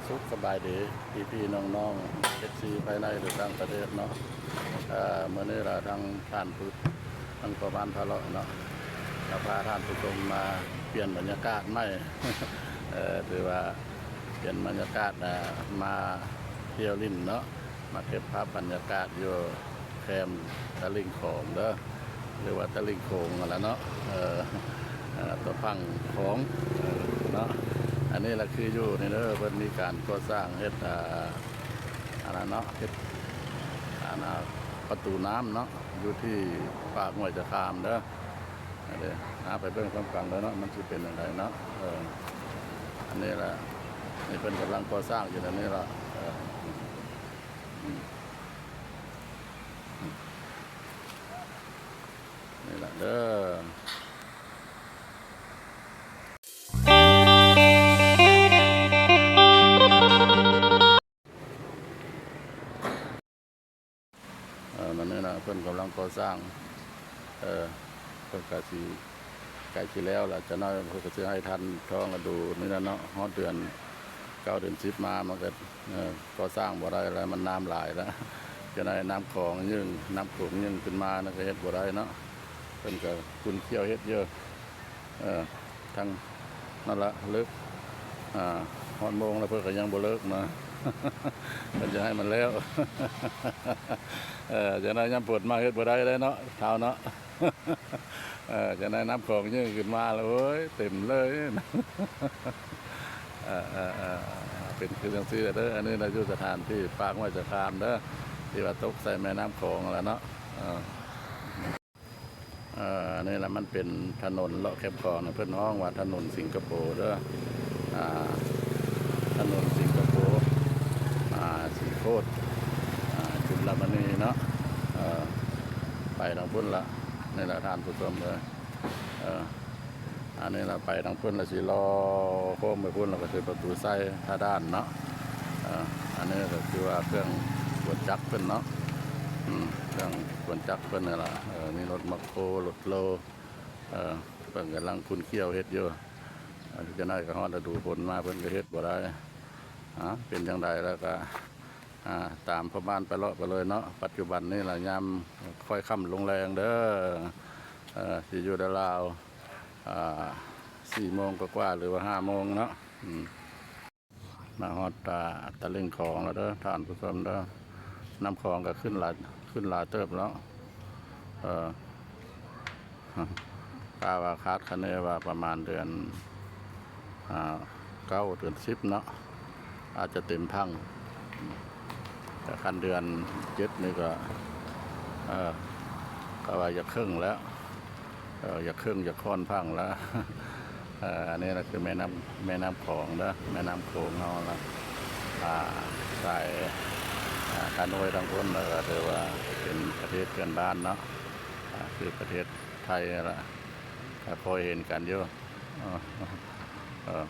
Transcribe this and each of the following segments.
ສຸກສະບາຍດີພີ່ໆນ້ອງໆ ເອັຟຊີ ພາຍໃນ ຫຼື ຕ່າງປະເທດເນາະ. ເອີ ມື້ນີ້ລະທາງທ່ານຜູ້ ທາງພໍ່ບ້ານພາເລາະເນາະ ລະພາທ່ານຜູ້ຊົມມາປ່ຽນບັນຍາກາດໃໝ່ ເອີ ຖືວ່າປ່ຽນບັນຍາກາດ ເອີ ມາທ່ຽວຫຼິ້ນເນາະ ມາເກັບພາບບັນຍາກາດຢູ່ ແຄມຕະລິ່ງຂອງເດີ ຫຼືວ່າຕະລິ່ງໂຂງຫັ້ນລະເນາະ ເອີ ເອີ ຕົວຝັ່ງຂອງ ເອີ ເນາະ. ອັນນີ້ລະຄືຢູ່ນີ້ເດີ ເພິ່ນມີການກໍ່ສ້າງເຮັດ ອ່າ ອັນນັ້ນເນາະ ເຮັດ ອັນນ່າ ປະຕູນ້ຳເນາະ ຢູ່ທີ່ປາກຫ້ວຍຈະຄາມເດີ. ອັນນີ້ ອາ ໄປເບິ່ງພ້ອມກັນເດີເນາະ ມັນຊິເປັນຈັ່ງໃດເນາະ. ເອີ ອັນນີ້ລະ ນີ້ເພິ່ນກຳລັງກໍ່ສ້າງຢູ່ ອັນນີ້ລະ ເອີ ນີ້ລະເດີ. ເອີ ມັນນີ້ນະ ເພິ່ນກຳລັງກໍ່ສ້າງ ເອີ ເພິ່ນກະຊິໃກ້ຊິແລ້ວລະ ຈັກໜ້ອຍເພິ່ນກະຊິໃຫ້ທັນທ້ອງລະດູນີ້ລະເນາະ ຮອດເດືອນເກົ້າເດືອນສິບມາ ມັນກະ ເອີ ກໍ່ສ້າງບໍ່ໄດ້ລະ ມັນນ້ຳຫຼາຍລະ ຈະໄດ້ນ້ຳຂອງຍື່ນ ນ້ຳໂຂງຍື່ນຂຶ້ນມານະ ກະເຮັດບໍ່ໄດ້ເນາະ ເພິ່ນກະຂຸ້ນຂ້ຽວເຮັດຢູ່. ເອີ ທັງນັ້ນລະເລີກ ອ່າ ຮອດໂມງລະເພິ່ນກະຍັງບໍ່ເລີກນະ ເພິ່ນຈະໃຫ້ມັນແລ້ວ ເອີ ຈັ່ງໃດຍາມຝົນມາເຮັດບໍ່ໄດ້ເດ້ເນາະ ທ້າວເນາະ. ເອີ ຈັ່ງໃດນ້ຳຂອງຍື່ນຂຶ້ນມາລະ ໂອ້ຍ ເຕັມເລີຍ ເອີ ເປັນຄືຈັ່ງຊີ້ເດີ. ອັນນີ້ລະຢູ່ສະຖານທີ່ປາກຫ້ວຍຈະຄາມເດີ ທີ່ວ່າຕົກໃສ່ແມ່ນ້ຳຂອງຫັ້ນລະເນາະ ເອີ. ເອີ ອັນນີ້ລະມັນເປັນຖະໜົນເລາະແຄມຂອງນະ ເພິ່ນຮ້ອງວ່າຖະໜົນສິງກະໂປເດີ ອ່າ ຖະໜົນສິງກະໂປ ອ່າ ສີໂຄດ ອ່າ ຈຸລະມະນີເນາະ. ເອີ ໄປທາງພຸ້ນລະ ນີ້ລະທ່ານຜູ້ຊົມເດີ ເອີ ອັນນີ້ລະໄປທາງພຸ້ນລະຊິເລາະໂຄ້ງໄປພຸ້ນ ລະກະຄືປະຕູໄຊທ່າດ່ານເນາະ. ເອີ ອັນນີ້ກະຄືວ່າເຄື່ອງກວນຈັກເພິ່ນເນາະ ອືມ ເຄື່ອງກວນຈັກເພິ່ນນີ້ລະ ເອີ ມີລົດແມັກໂຄ ລົດໂລ ເອີ ເພິ່ນກຳລັງຂຸ້ນຂ້ຽວເຮັດຢູ່ ຈັກໜ້ອຍກະຮອດລະດູຝົນມາ ເພິ່ນກະເຮັດບໍ່ໄດ້. ອາ ເປັນຈັ່ງໃດລະກະ ອາ ຕາມພໍ່ບ້ານໄປເລາະໄປເລີຍເນາະ. ປັດຈຸບັນນີ້ລະຍາມຄ່ອຍຄ່ຳລົງແລງເດີ ເອີ ຊິຢູ່ລາວ ອາ ສີ່ໂມງກວ່າໆ ຫຼືວ່າຫ້າໂມງເນາະ ອືມ. ມາຮອດຕາ ຕະລິ່ງຂອງແລ້ວເດີທ່ານຜູ້ຊົມເດີ ນ້ຳຂອງກະຂຶ້ນຫຼາຍ ຂຶ້ນຫຼາຍເຕີບແລ້ວ ເອີ ກະວ່າຄາດຄະເນວ່າປະມານເດືອນ ອາ ເກົ້າເດືອນສິບເນາະ ອາດຈະເຕັມຝັ່ງ ແຕ່ຄັນເດືອນເຈັດນີ້ກະ ເອີ ກະວ່າຢາກເຄິ່ງແລ້ວ ເອີ ຢາກເຄິ່ງຢາກຂ້ອນຝັ່ງລະ. ເອີ ອັນນີ້ລະຄືແມ່ນ້ຳ ແມ່ນ້ຳຂອງເດີ ແມ່ນ້ຳໂຂງເຮົາລະ ອາ ສາຍ ອາ ຄາໂນຍທາງພຸ້ນລະກະຖືວ່າເປັນປະເທດເພື່ອນບ້ານເນາະ ອາ ຄືປະເທດໄທລະ ກະພໍເຫັນກັນຢູ່ ເອີ ເອີ.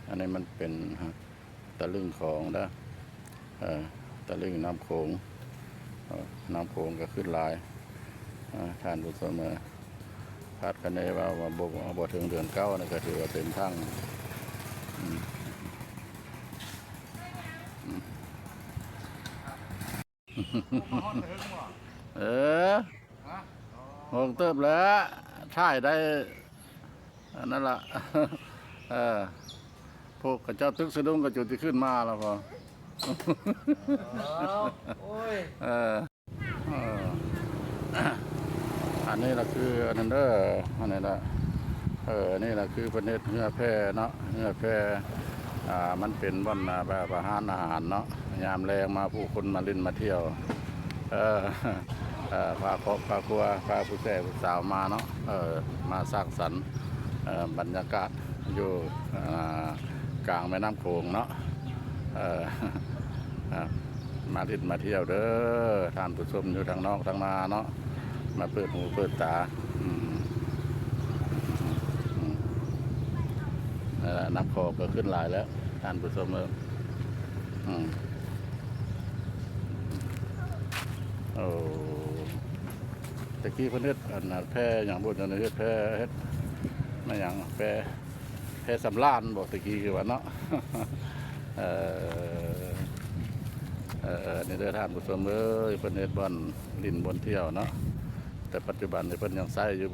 ອັນນີ້ມັນເປັນຕະລິ່ງຂອງເດີ ເອີ ຕະລິ່ງນ້ຳໂຂງ ເອີ ນ້ຳໂຂງກະຂຶ້ນຫຼາຍ ເອີ ທ່ານຜູ້ຊົມ ເອີ ຄາດຄະເນວ່າ ວ່າບໍ່ ບໍ່ເຖິງເດືອນເກົ້ານີ້ກະຖືວ່າເຕັມຖັງ ອືມ ອືມ. ເອີ ຫົກເຕີບແລ້ວ ຖ່າຍໄດ້ ອັນນັ້ນລະ ເອີ ພວກເຂົາເຈົ້າຕຶກສະດຸ້ງກະຈຸດທີ່ຂຶ້ນມາລະພໍ ເອີ ໂອ້ຍ ເອີ. ເອີ ອັນນີ້ລະຄືອັນນັ້ນເດີ ອັນນີ້ລະ ເອີ ອັນນີ້ລະຄືເພິ່ນເຮັດເຮືອແພເນາະ ເຮືອແພ ອ່າ ມັນເປັນບ່ອນ ອ່າ ແບບວ່າຮ້ານອາຫານເນາະ ຍາມແລງມາຜູ້ຄົນມາຫຼິ້ນມາທ່ຽວ ເອີ ເອີ ພາຄອບພາຄົວ ພາຜູ້ແຊຜູ້ສາວມາເນາະ ເອີ ມາສ້າງສັນ ເອີ ບັນຍາກາດ ຢູ່ ອ່າ ກາງແມ່ນ້ຳໂຂງເນາະ ເອີ ມາຫຼິ້ນມາທ່ຽວເດີ ທ່ານຜູ້ຊົມຢູ່ທາງນອກທາງນາເນາະ ມາເປີດຫູເປີດຕາ ອືມ ອືມ ເອີ ນ້ຳຂອງກະຂຶ້ນຫຼາຍແລ້ວ ທ່ານຜູ້ຊົມເອີຍ ອືມ. ໂອ້ ແຕ່ກີ້ເພິ່ນເຮັດອັນນັ້ນ ແພຫຍັງບໍ່ ເຮັດແພ ເຮັດມາຫຍັງ ແພ ແພສຳລານບໍ່ ແຕ່ກີ້ຄືວ່າເນາະ. ເອີ ເອີ ນີ້ເດີທ່ານຜູ້ຊົມເອີຍ ເພິ່ນເຮັດບ່ອນຫຼິ້ນບ່ອນທ່ຽວເນາະ ແຕ່ປັດຈຸບັນນີ້ເພິ່ນຍັງໃຊ້ຢູ່.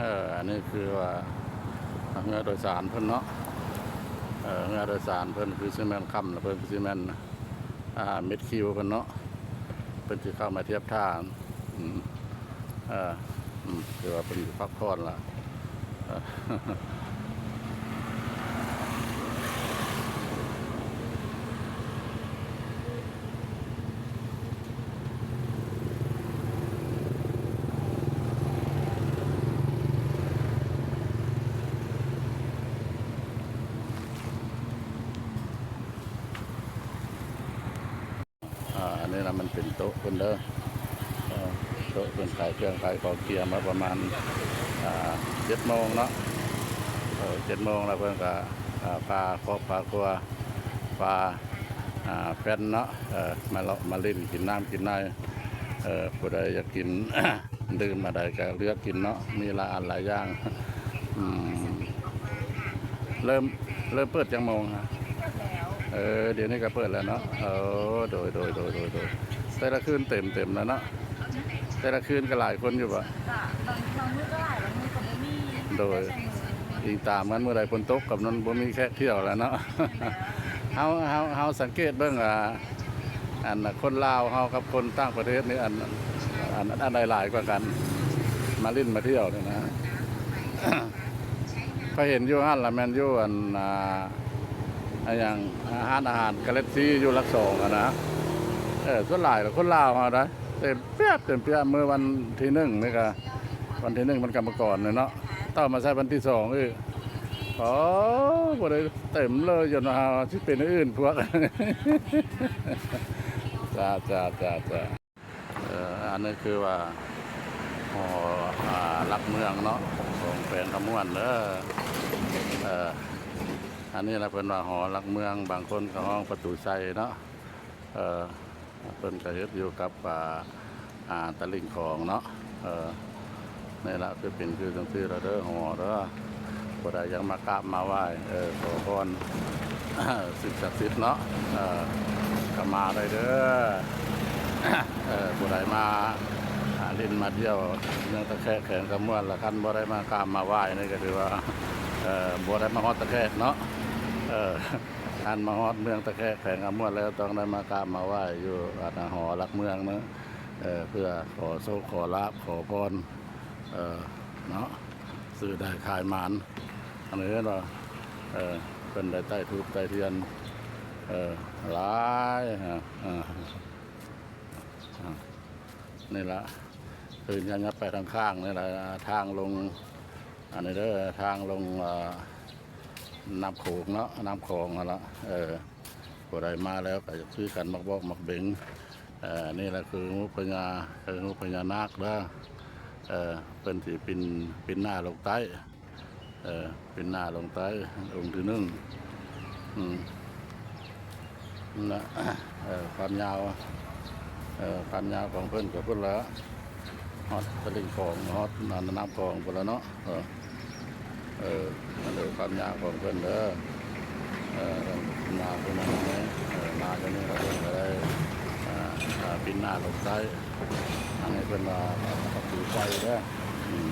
ເອີ ອັນນີ້ຄືວ່າເຮືອໂດຍສານເພິ່ນເນາະ ເອີ ເຮືອໂດຍສານເພິ່ນຄືຊິແມ່ນຄ່ຳລະ ເພິ່ນຄືຊິແມ່ນ ອ່າ ເມັດຄິວເພິ່ນເນາະ ເພິ່ນຊິເຂົ້າມາທຽບທ່າ ອືມ ເອີ ອືມ ຖືວ່າເພິ່ນຢູ່ພັກຜ່ອນລະ ເອີ. ອ່າ ອັນນີ້ນະ ມັນເປັນໂຕະເພິ່ນເດີ ເອີ ໂຕະເພິ່ນຂາຍເຄື່ອງຂາຍຂອງ ກຽມມາປະມານ ອ່າ ເຈັດໂມງເນາະ ເອີ ເຈັດໂມງແລ້ວເພິ່ນກະ ອ່າ ພາຄອບພາຄົວ ພາ ອ່າ ແຟນເນາະ ເອີ ມາເລາະມາຫຼິ້ນ ກິນນ້ຳກິນໃນ ເອີ ຜູ້ໃດຢາກກິນ ດື່ມອັນໃດກໍເລືອກກິນເນາະ ມີຫຼາຍອັນຫຼາຍຢ່າງ. ອືມ ເລີ່ມ ເລີ່ມເປີດຈັກໂມງຮະ? ເປີດແລ້ວ ເອີ ດຽວນີ້ກໍເປີດແລ້ວເນາະ. ເອີ ໂດຍ ໂດຍ ແຕ່ລະຄືນເຕັມ ເຕັມແລ້ວເນາະ. ແຕ່ລະຄືນກໍຫຼາຍຄົນຢູ່ບໍ່? ກໍບາງ ບາງມື້ກໍຫຼາຍ ບາງມື້ກໍບໍ່ມີ ໂດຍ ແຕ່ມື້ ອີງຕາມກັນ ມື້ໃດຝົນຕົກກໍນັ້ນ ບໍ່ມີແຂກທ່ຽວແລ້ວເນາະ. ເຮົາ ເຮົາ ເຮົາສັງເກດເບິ່ງວ່າ ອັນ ຄົນລາວເຮົາກັບຄົນຕ່າງປະເທດນີ້ ອັນ ອັນ ອັນໃດຫຼາຍກວ່າກັນ ມາຫຼິ້ນມາທ່ຽວນີ້ນະ? ຂ້ອຍເຫັນຢູ່ຫັ້ນລະ ແມ່ນຢູ່ອັນ ອ່າ ອັນຫຍັງ ຮ້ານອາຫານກາແລັກຊີຢູ່ຫຼັກສອງຫັ້ນນະ. ເອີ ສ່ວນຫຼາຍລະຄົນລາວເຮົາໄດ໋ ເຕັມປຽບ ເຕັມປຽບ. ມື້ວັນທີໜຶ່ງນີ້ກະ ວັນທີໜຶ່ງມັນກຳມະກອນເນາະ ຕໍ່ມາໃສ່ວັນທີສອງອີກ ໂອ້ ບໍ່ໄດ້ເຕັມເລີຍ ຈົນວ່າຊິເປັນອື່ນພວກ ຈ້າ ຈ້າ ຈ້າ ຈ້າ. ເອີ ອັນນີ້ຄືວ່າຫໍ ອ່າ ຫຼັກເມືອງເນາະ ຂອງແຂວງຄຳມ່ວນເດີ. ເອີ ອັນນີ້ລະເພິ່ນວ່າຫໍຫຼັກເມືອງ ບາງຄົນກໍຮ້ອງປະຕູໄຊເນາະ. ເອີ ເພິ່ນກໍເຮັດຢູ່ກັບ ອ່າ ອ່າ ຕະລິ່ງຂອງເນາະ. ເອີ ນີ້ລະຄືເປັນຄືຈັ່ງຊີ້ລະເດີ ຫໍເດີ. ຜູ້ໃດຢາກມາກາບມາໄຫວ້ ເອີ ຂໍພອນ ສິ່ງສັກສິດເນາະ ເອີ ກໍມາໄດ້ເດີ. ເອີ ຜູ້ໃດມາ ອ່າ ຫຼິ້ນມາທ່ຽວເມືອງຕາແຄກ ແຂວງຄຳມ່ວນ ລະຄັນບໍ່ໄດ້ມາກາບມາໄຫວ້ນີ້ ກໍຖືວ່າ ເອີ ບໍ່ໄດ້ມາຮອດຕາແຄກເນາະ. ເອີ ຄັນມາຮອດເມືອງຕາແຄກ ແຂວງຄຳມ່ວນແລ້ວ ຕ້ອງໄດ້ມາກາບມາໄຫວ້ຢູ່ ອັນ ຫໍຫຼັກເມືອງເນາະ ເອີ ເພື່ອຂໍໂຊກຂໍລາບ ຂໍພອນ ເອີ ເນາະ ຊື້ໄດ້ຂາຍໝານ. ອັນນີ້ເຫັນບໍ່ ເອີ ເພິ່ນໄດ້ໄຕ້ທູບໄຕ້ທຽນ ເອີ ຫຼາຍ ເອີ ເອີ ນີ້ລະ ຄືຍັບໄປທາງຂ້າງນີ້ລະ ທາງລົງ ອັນນີ້ເດີ ທາງລົງ ເອີ ນ້ຳໂຂງເນາະ ນ້ຳຂອງຫັ້ນລະ. ເອີ ຜູ້ໃດມາແລ້ວກໍຢາກຊື້ຂັນໝາກບອກໝາກເບັງ. ເອີ ນີ້ລະຄືຮູບພະຍາ ຄືຮູບພະຍານາກເດີ. ເອີ ເພິ່ນຊິປິ່ນ ປິ່ນໜ້າລົງໃຕ້ ເອີ ປິ່ນໜ້າລົງໃຕ້ ອົງທີໜຶ່ງ. ອືມ ນັ້ນລະ ເອີ ຄວາມຍາວ ເອີ ຄວາມຍາວຂອງເພິ່ນກໍພຸ້ນລະ ຮອດຕະລິ່ງຂອງ ຮອດນ້ຳຂອງພຸ້ນລະເນາະ. ເອີ ເອີ ອັນນີ້ຄວາມຍາວຂອງເພິ່ນເດີ ເອີ ມາເພິ່ນມາເນາະ ເອີ ມາຈັ່ງນີ້ລະເພິ່ນກໍໄດ້ ອ່າ ອ່າ ປິ່ນໜ້າລົງໃຕ້. ອັນນີ້ເພິ່ນວ່າປະຕູໄຊເດີ. ອືມ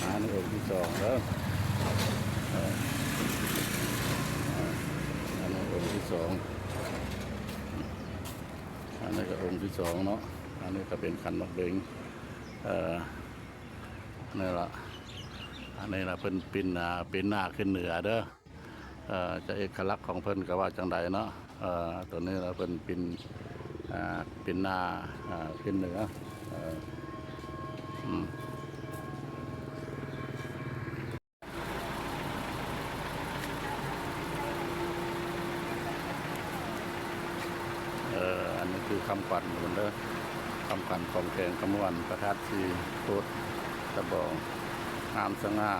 ອັນນີ້ອົງທີສອງເດີ ເອີ ອ່າ ອັນນີ້ອົງທີສອງ ອັນນີ້ກໍອົງທີສອງເນາະ. ອັນນີ້ກໍເປັນຂັນໝາກເບັງ ເອີ ນີ້ລະ ອັນນີ້ລະເພິ່ນປິ່ນ ອ່າ ປິ່ນໜ້າຂຶ້ນເໜືອເດີ. ເອີ ຈະເອກະລັກຂອງເພິ່ນກໍວ່າຈັ່ງໃດເນາະ. ເອີ ຕົວນີ້ລະເພິ່ນປິ່ນ ອ່າ ປິ່ນໜ້າ ອ່າ ຂຶ້ນເໜືອ ເອີ ອືມ. ຄຳຂວັນພຸ້ນເດີ ຄຳຂວັນຂອງແຂວງຄຳມ່ວນ ປະທັດສີໂຄດຕະບອງ ງາມສະຫງ່າ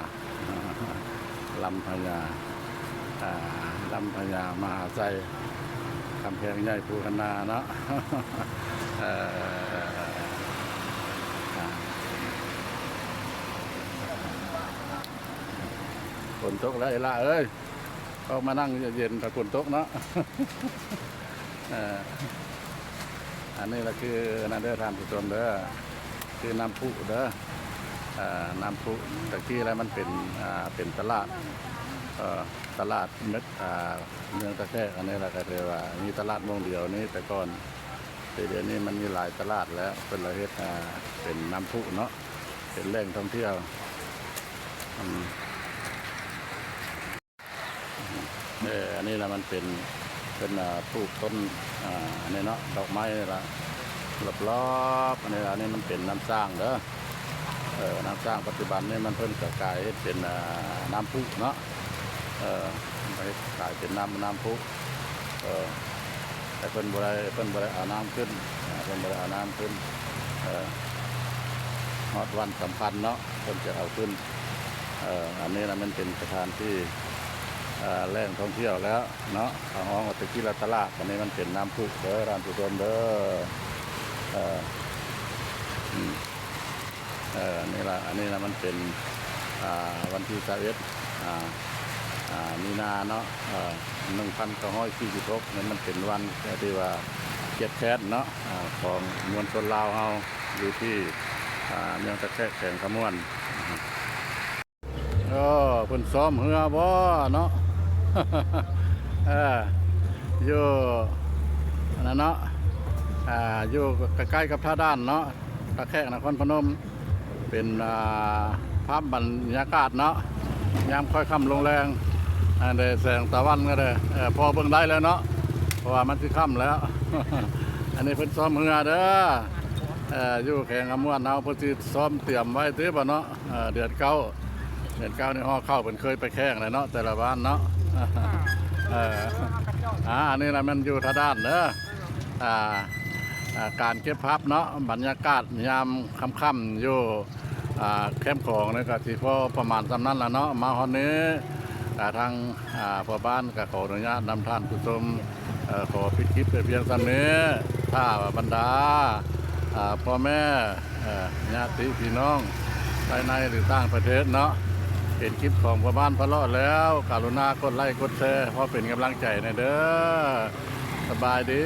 ລຳພະຍາ ອ່າ ລຳພະຍາມະຫາໄຊ ກຳແພງໃຫຍ່ພູຄະນາເນາະ ເອີ ອ່າ ຝົນຕົກແລ້ວອີ່ຫຼ້າເອີຍ. ອອກມານັ່ງເຢັນໆ ຖ້າຝົນຕົກເນາະ ເອີ ອັນນີ້ລະຄືອັນນັ້ນເດີທ່ານຜູ້ຊົມເດີ ຄືນ້ຳພຸເດີ ເອີ ນ້ຳພຸ ຕະກີ້ລະມັນເປັນ ອ່າ ເປັນຕະຫຼາດ ເອີ ຕະຫຼາດເມັດ ອ່າ ເມືອງຕາແຂກ ອັນນີ້ລະກະຖືວ່າມີຕະຫຼາດໝ່ອງດຽວນີ້ແຕ່ກ່ອນ ແຕ່ດຽວນີ້ມັນມີຫຼາຍຕະຫຼາດແລ້ວ ເພິ່ນລະເຮັດ ອ່າ ເປັນນ້ຳພຸເນາະ ເປັນແຫຼ່ງທ່ອງທ່ຽວ ອືມ. ເອີ ອັນນີ້ລະມັນເປັນ ເປັນ ອ່າ ປູກຕົ້ນ ອ່າ ອັນນີ້ເນາະ ດອກໄມ້ລະ ລອບໆ ອັນນີ້ລະ ອັນນີ້ມັນເປັນນ້ຳສ້າງເດີ ເອີ ນ້ຳສ້າງ ປັດຈຸບັນນີ້ມັນ ເພິ່ນກະກາຍເຮັດເປັນ ອ່າ ນ້ຳພຸເນາະ ເອີ ເຮັດກາຍເປັນນ້ຳ ນ້ຳພຸ ເອີ ແຕ່ເພິ່ນບໍ່ໄດ້ ເພິ່ນບໍ່ໄດ້ເອົານ້ຳຂຶ້ນ ເພິ່ນບໍ່ໄດ້ເອົານ້ຳຂຶ້ນ ເອີ ຮອດວັນສຳຄັນເນາະ ເພິ່ນຈະເອົາຂຶ້ນ ເອີ ອັນນີ້ລະແມ່ນເປັນສະຖານທີ່ ເອີ ແຫຼ່ງທ່ອງທ່ຽວແລ້ວເນາະ ເຂົາຮ້ອງວ່າແຕ່ກີ້ລະຕະຫຼາດ ອັນນີ້ມັນເປັນນ້ຳພຸເດີທ່ານຜູ້ຊົມເດີ ເອີ ອືມ ເອີ ອັນນີ້ລະ ອັນນີ້ລະມັນເປັນ ອ່າ ວັນທີຊາວເອັດ ອ່າ ອ່າ ມີນາເນາະ ເອີ ໜຶ່ງພັນເກົ້າຮ້ອຍສີ່ສິບຫົກ ແມ່ນມັນເປັນວັນທີ່ວ່າຄຽດແຄ້ນເນາະ ອ່າ ຂອງມວນຊົນລາວເຮົາຢູ່ທີ່ ອ່າ ເມືອງຕາແຂກ ແຂວງຄຳມ່ວນ. ໂອ້ ເພິ່ນຊ້ອມເຮືອບໍ່ເນາະ ເອີ ຢູ່ອັນນັ້ນເນາະ ອ່າ ຢູ່ໃກ້ໆກັບທ່າດ່ານເນາະ ຕາແຂກ ນະຄອນພະນົມ ເປັນ ອ່າ ພາບບັນຍາກາດເນາະ ຍາມຄ່ອຍຄ່ຳລົງແລງ ອັນໃດແສງຕາວັນກໍໄດ້ ເອີ ພໍເບິ່ງໄດ້ແລ້ວເນາະ ເພາະວ່າມັນຊິຄ່ຳແລ້ວ ອັນນີ້ເພິ່ນຊ້ອມເຮືອເດີ ເອີ ຢູ່ແຂວງຄຳມ່ວນເຮົາ ເພິ່ນຊິຊ້ອມຕຽມໄວ້ຕິບໍ່ເນາະ ເອີ ເດືອນເກົ້າ ເດືອນເກົ້ານີ້ຫໍ່ເຂົ້າ ເພິ່ນເຄີຍໄປແຂ່ງແລ້ວເນາະ ແຕ່ລະບ້ານເນາະ ເອີ ອ່າ ອັນນີ້ລະແມ່ນຢູ່ທ່າດ່ານເດີ ອ່າ ອ່າ ການເກັບພາບເນາະ ບັນຍາກາດຍາມຄ່ຳໆ ຢູ່ ອ່າ ແຄມຂອງນີ້ກະຊິພໍປະມານສ່ຳນັ້ນລະເນາະ ມາຮອດນີ້ ກະທາງ ອ່າ ພໍ່ບ້ານກະຂໍອະນຸຍາດນຳທ່ານຜູ້ຊົມ ເອີ ຂໍປິດຄລິບໄປພຽງສ່ຳນີ້ ຖ້າວ່າບັນດາ ອ່າ ພໍ່ແມ່ ເອີ ຍາດຕິພີ່ນ້ອງພາຍໃນ ຫຼື ຕ່າງປະເທດເນາະ ເຫັນຄລິບຂອງພໍ່ບ້ານພາເລາະແລ້ວ ກະລຸນາກົດໄລ້ກົດແຊ ພໍເປັນກຳລັງໃຈແດ່ເດີ ສະບາຍດີ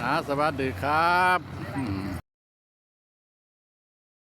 ອ່າ ສະຫວັດດີຄັບ.